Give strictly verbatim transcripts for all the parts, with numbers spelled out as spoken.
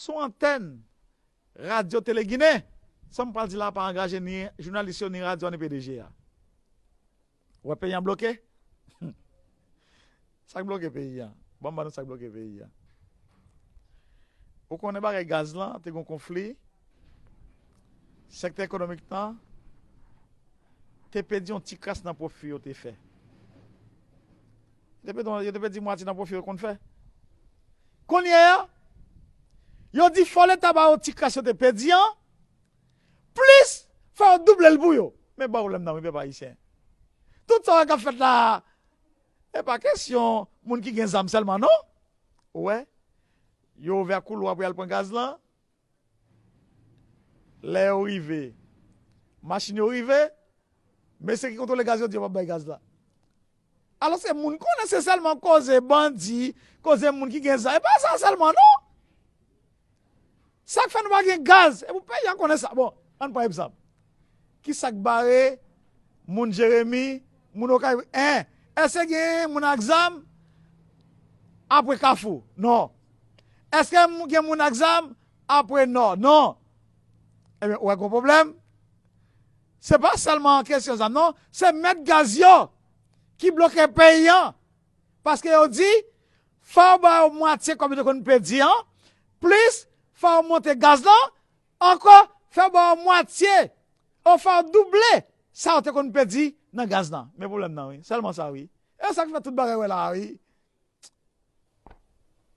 sou antèn Radyo Tele Ginen. Sa m pral di la pa angaje ni jounalis yo, ni radyo a, ni P D G a. Ou wè peyi an bloke? Sa k bloke peyi an? Ban m ba nou sa k bloke peyi an. Ou konnen bagay gaz lan, te gen konfli. Sektè ekonomik lan te pèdi yon ti kras nan pwofi yo te fè. Yo te pèdi, yo te pèdi mwatye nan pwofi yo konn fè. Kounye a, yo di fò Leta ba yo ti kras yo te pèdi an, plis fò yo double l pou yo. Men ba pwoblèm nan, wi, pèp ayisyen. Tout sa k ap fèt la, e pa kesyon moun ki gen zam sèlman, non. Ou wè, yo ouvè koulwa pou y al pran gaz lan. Lè yo rive, machin yo rive, mesye ki kontwole gaz yo di yo p ap bay gaz la. Alòske moun konnen se sèlman koze bandi, koze moun ki gen zam. E pa sa sèlman, non. Sa k fè nou pa gen gaz? E pou peyi a konnen sa. Bon, ann pran egzanp. Ki sa k bare moun Jeremi, moun Okay? En, èske gen moun ak zam apre Kafou? Non. Èske gen moun ak zam apre Nò? Non. Ebyen, ou wè gon pwoblèm. Se pa sèlman kesyon zam, non. Se mèt gaz yo ki bloke peyi an. Paske yo di, fò yo ba yo mwatye kòb yo te konn pèdi an, plis fò yo monte gaz lan, ankò fò yo ba yo mwatye, ou fò yo double sa yo te konn pèdi nan gaz lan. Men pwoblèm nan, wi. Sèlman sa, wi. E sa k fè tout bagay wè la, wi.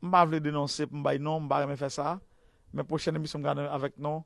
M pa vle denonse pou m bay non, m pa renmen fè sa. Men pwochèn emisyon m gade avèk nou,